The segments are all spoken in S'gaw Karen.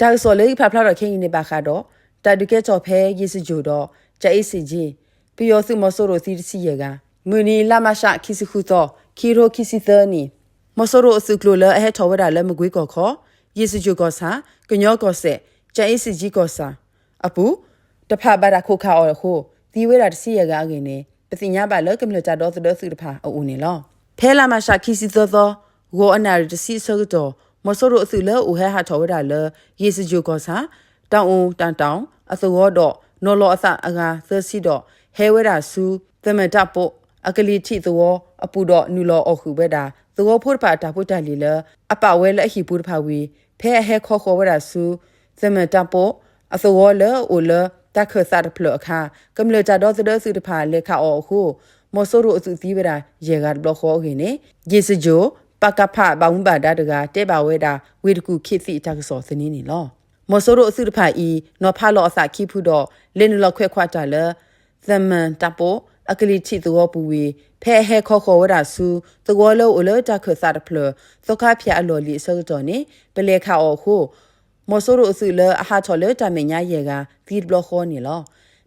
တၢ်ကစီၣ်လၢယဖးဖျါထီၣ်ခဲအံၤန့ၣ် ဘၣ်ဃးဒီး တၢ်ဒုးကဲထီၣ်ဖဲ ရေစကြို ဒီး ကြာအင်းဆိပ်ကြီး ပယီၤသုးမီၤစိရိၤသံတဆံယဲၢ်ဂၤ မုၢ်နံၤလါမးရှးခံဆံဃုသီ ခံကထိခံဆံသၢနံၣ် မီၤစိရိၤအသုးကျိၤလၢအဟဲထီၣ်ဝဲဒၣ်လၢမကွ့ကီၢ်ခီ ရေစကြို ကီၢ်ဆၣ်, ကညီကီၢ်စဲၣ်, ကြာအင်းဆိပ်ကြီး ကီၢ်ဆၣ် အပူၤ တဖၣ်ဘၣ်တၢ်ခိးခးအီၤအဃိ သံဝဲဒၣ်တဆံယဲၢ်ဂၤအဂ့ၢ်န့ၣ် ပသ့ၣ်ညါဘၣ်လၢကမျၢၢ်တၢ်ဒီသဒၢသုးတဖၣ်အအိၣ်န့ၣ်လီၤ. ဖဲလါမးရှးခံဆံသၢသီ ဂီၤအနၣ်ရံၣ်တဆံအဆၢကတီၢ် မီၤစိရိၤအသုးလၢအအိၣ်ဟဲဟးထီၣ်ဝဲဒၣ်လၢ ရေစကြို ကီၢ်ဆၣ် တၢ်အိၣ်တၢ်တီၣ်အသဝီဒီး နီၤလီၤအသးအဂၤသၢဆံဒီး ဟဲဝဲဒၣ်ဆူ သမၢၣ်တၢ်ပိး အကလံၤထံးသဝီအပူၤဒီး နုာ်လီၤအီၣ်ဃုာ်ဝဲဒၣ် သဝီဖိတဖၣ်အတၢ်ဖိတၢ်လံၤလၢ အပာ်ဝဲလၢအဟံၣ်ပူၤတဖၣ်ဝံၤ ဖဲအဟဲခီဃီၤဝဲဒၣ်ဆူ သမၢၣ်တၢ်ပိး အသဝီလၢအအိၣ်လၢတၢ်ခၢၣ်သးတဖျၢၣ်အခါ ကမျၢၢ်တၢ်ဒီသဒၢသုးတဖၣ်လဲၤခးအီၤအဃိ မီၤစိရိၤအသုးသံဝဲဒၣ်ယဲၢ်ဂၤတဘျီဃီအဂ့ၢ်န့ၣ် ရေစကြို ပကဖ ဘၣ်မူဘၣ်ဒါတဂၤ တဲဘၣ်ဝဲဒၣ် ဝ့ၢ်တကူၣ်ခ့ၣ်သံးတၢ်ကစီၣ်သန့န့ၣ်လီၤ. မီၤစိရိၤအသုးတဖၣ်အံၤ နီၤဖးလီၤအသးခံဖုဒီး လဲၤနုာ်လီၤခွဲးခွးတၢ်လၢ သမၢၣ်တၢ်ပိး အကလံၤထံးသဝီပူၤဝံၤ ဖဲအဟဲခီဃီၤဝဲဒၣ်ဆူ သဝီလၢအအိၣ်လၢတၢ်ခၢၣ်သးတဖျၢၣ် သီခါဖၠးအလီၢ်လံၤအဆၢကတီၢ်န့ၣ် ပလဲၤခးအီၤအဃိ မီၤစိရိၤအသုးလၢအဟးထီၣ်လၢတၢ်မဲာ်ညါယဲၢ်ဂၤ သံတဘျီဃီန့ၣ်လီၤ.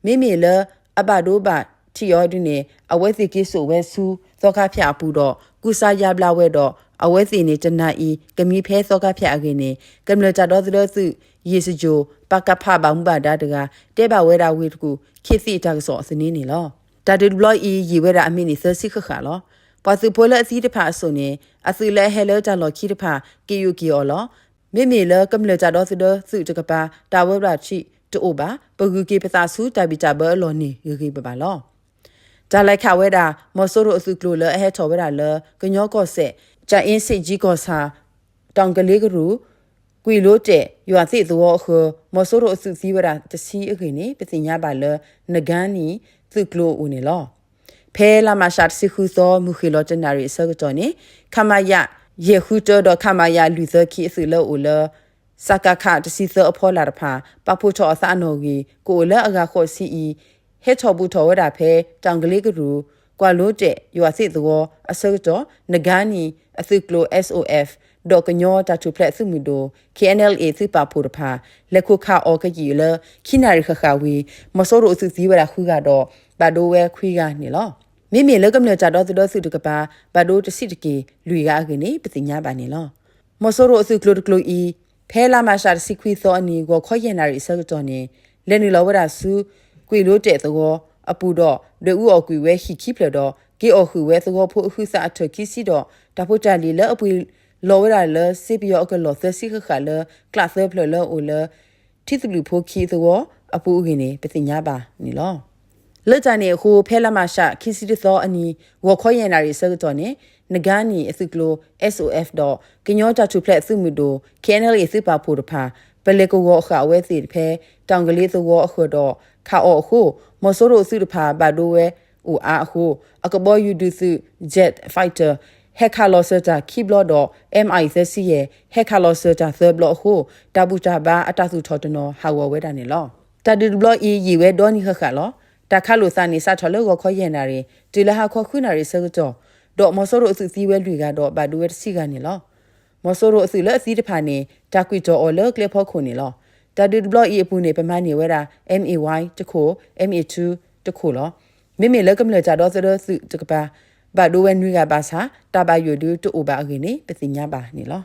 မ့မ့ၢ်လၢအဘၣ်ဒိဘၣ်ထံးအီၤဒုန့ၣ် အဝဲသ့ၣ်က့ၤစိာ်ဝဲဆူ သီခါဖၠးအပူၤဒီး ကူစါယါဘျါဝဲဒီး အဝဲသ့ၣ်န့ၣ်တနၤအံၤ ကမံဖဲသီခါဖၠးအဂ့ၢ်န့ၣ် ကမျၢၢ်တၢ်ဒီသဒၢသုး ရေစကြို ပကဖ ဘၣ်မူဘၣ်ဒါတဂၤ တဲဘၣ်ဝဲဒၣ် ဝ့ၢ်တကူၣ်ခ့ၣ်သံးတၢ်ကစီၣ်သန့န့ၣ်လီၤ. တၢ်ဒုးတဘျီအံၤ ယံာ်ဝဲဒၣ်အမံးနံးသၢဆံဃၣ်ဃၣ်လီၤ. ပှၤသုးဖိလၢအသံတဖၣ်အစိၣ်န့ၣ် အသုးလၢအဟဲလၢတၢ်လီၢ်ခံတဖၣ် က့ၤယိာ်က့ၤအီၤလီၤ. မ့မ့ၢ်လၢကမျၢၢ်တၢ်ဒီသဒၢသုးတကပၤ တၢ်ဝဲဘျၣ်ထံးတအိၣ်ဘၣ် ပဂုၤက့ၤပသးဆူတၢ်ဘံၣ်တၢ်ဘၢအလီၢ်န့ၣ်ဂ့ၤဂ့ၤဘၣ်ဘၣ်လီၤ. တၢ်လဲၤခးဝဲဒၣ် မီၤစိရိၤအသုးကျိၤလၢအဟဲထီၣ်ဝဲဒၣ်လၢ ကညီကီၢ်စဲၣ် ကြာအင်းဆိပ်ကြီး ကီၢ်ဆၣ် တောင်ကလေးကရူး ကွံာ်လိတဲာ် ယွၤသ့ၣ်သဝီအဃၢၤ မီၤစိရိၤအသုးသံဝဲဒၣ်တဆံအဂ့ၢ်န့ၣ် ပသ့ၣ်ညါဘၣ်လၢ နကါနံၣ် သုးကျိၤအအိၣ်န့ၣ်လီၤ. ဖဲလါမးရှးတဆံဃုသီ မုၢ်ဃ့ၢ်လီၤတနၣ်ရံၣ်အဆၢကတီၢ်န့ၣ် ခမရ ယဲၢ်ဃုတၢဒီး ခမရ လွံၢ်သၢခံ အသုးလၢအအိၣ်လၢ စကခ တဆံသၢအဖီလာ်တဖၣ် ပာ်ဖှိၣ်ထီၣ်အသးအနီၣ်ဂံၢ် ကအိၣ်လၢအဂၤဃိးဆံအံၤ ဟဲထီၣ်ဘူးထီၣ်ဝဲဒၣ်ဖဲ တောင်ကလေးကရူး ကွံာ်လိတဲာ် ယွၤသ့ၣ်သဝီ အဆၢကတီၢ် နကါနံၣ် အသုးကျိၤ SOF ဒီးကညီတၢ်ထူၣ်ဖျဲးသုးမုၢ်ဒိၣ် KNLA သုးပာ်ဖှိၣ်တဖၣ် လဲၤခိးခးအီၤကယံာ်လၢ ခံနၣ်ရံၣ်ဃၣ်ဃၣ်ဝံၤ မီၤစိရိၤအသုးသံဝဲဒၣ်ဃုဂၤဒီး ဘၣ်ဒိဝဲခွံဂၤန့ၣ်လီၤ. မ့မ့ၢ်လၢကမျၢၢ်တၢ်ဒီသဒၢသုးတကပၤ ဘၣ်ဒိတဆံးတက့ၢ် လွံၢ်ဂၤအဂ့ၢ်န့ၣ် ပသ့ၣ်ညါဘၣ်န့ၣ်လီၤ. မီၤစိရိၤအသုးကျိၤတကျိၤအံၤ ဖဲလါမးရှးတဆံခွံသီအနံၤ ဂီၤခီယဲၢ်နၣ်ရံၣ်အဆၢကတီၢ်န့ၣ် လဲၤနုာ်လီၤဝဲဒၣ်ဆူ ကွံာ်လိတဲာ်သဝီအပူၤဒီး ဒွဲၣ်အူအီၣ်ကွံာ်ဝဲဟံၣ်ခံဖျၢၣ်ဒီး က့ၤအီၣ်ဃုာ်ဝဲသဝီဖိအဟုးသးအထၢၣ်ခံဆံဒီး တၢ်ဖိတၢ်လံၤလၢအပှ့ၤလီၤဝဲဒၣ်လၢ စ့ပယီၤအကလီၢ်သၢဆံဃၣ်ဃၣ်လၢ ကျးသၢဖျၢၣ်လၢအအိၣ်လၢ ထံသဘျုးဖိခံသဝီအပူၤအဂ့ၢ်န့ၣ် ပသ့ၣ်ညါဘၣ်န့ၣ်လီၤ. လၢတၢ်န့ၣ်အဃိ ဖဲလါမးရှးခံဆံတသီအနံၤ ဂီၤခီယဲၢ်နၣ်ရံၣ်အဆၢကတီၢ်န့ၣ် နကါနံၣ်အသုးကျိၤ SOF ဒီး ကညီတၢ်ထူၣ်ဖျဲးသုးမုၢ်ဒိၣ် KNLA သုးပာ်ဖှိၣ်တဖၣ် ပလဲၤကဝီၤဃာ်အဝဲသ့ၣ်ဖဲ တောင်ကလေးသဝီအဃၢၤဒီး ခးအီၤအဃိ မီၤစိရိၤအသုးတဖၣ်ဘၣ်ဒိဝဲအိၣ်အါအဃိ အကဘီယူၤဒုးသုး Jet Fighter ဟဲခးလီၤစၢၤတၢ်ခံဘျီဒီး MI သၢဆံယဲၢ် ဟဲခးလီၤစၢၤတၢ်သၢဘျီအဃိ တၢ်ဘူၣ်တၢ်ဘါအတၢ်သူၣ်ထီၣ်တနီၤဟးဂီၤဝဲဒၣ်န့ၣ်လီၤ. တၢ်ဒုးတဘျီအံၤ ယံာ်ဝဲဒီနံၤဃၣ်ဃၣ်လီၤ. တၢ်ခးလိာ်သးန့ၣ် စးထီၣ်လၢဂီၤခီယဲၢ်နၣ်ရံၣ် တုၤလၢဟါခီဃုနၣ်ရံၣ်အဆၢကတီၢ် ဒီးမီၤစိရိၤအသုးသံဝဲလွံၢ်ဂၤဒီး ဘၣ်ဒိဝဲတဆံဂၤန့ၣ်လီၤ. မီၤစိရိၤအသုးလၢအသံတဖၣ်န့ၣ် တၢ်ကွံာ်တီၢ်အီၤလၢကျဲဖီခိၣ်န့ၣ်လီၤ. တၢ်ဒုးတဘျီအံၤအပူၤန့ၣ် ပမၤန့ၢ်ဝဲဒၣ် MA one တခိၣ်, MA two တခိၣ်လီၤ. မ့မ့ၢ်လၢကမျၢၢ်တၢ်ဒီသဒၢသုးတကပၤ ဘၣ်ဒိဝဲနွံဂၤဘၣ်ဆၣ် တၢ်ဘၣ်ယိၣ်ဒုးတအိၣ်ဘၣ်အဂ့ၢ်န့ၣ် ပသ့ၣ်ညါဘၣ်န့ၣ်လီၤ.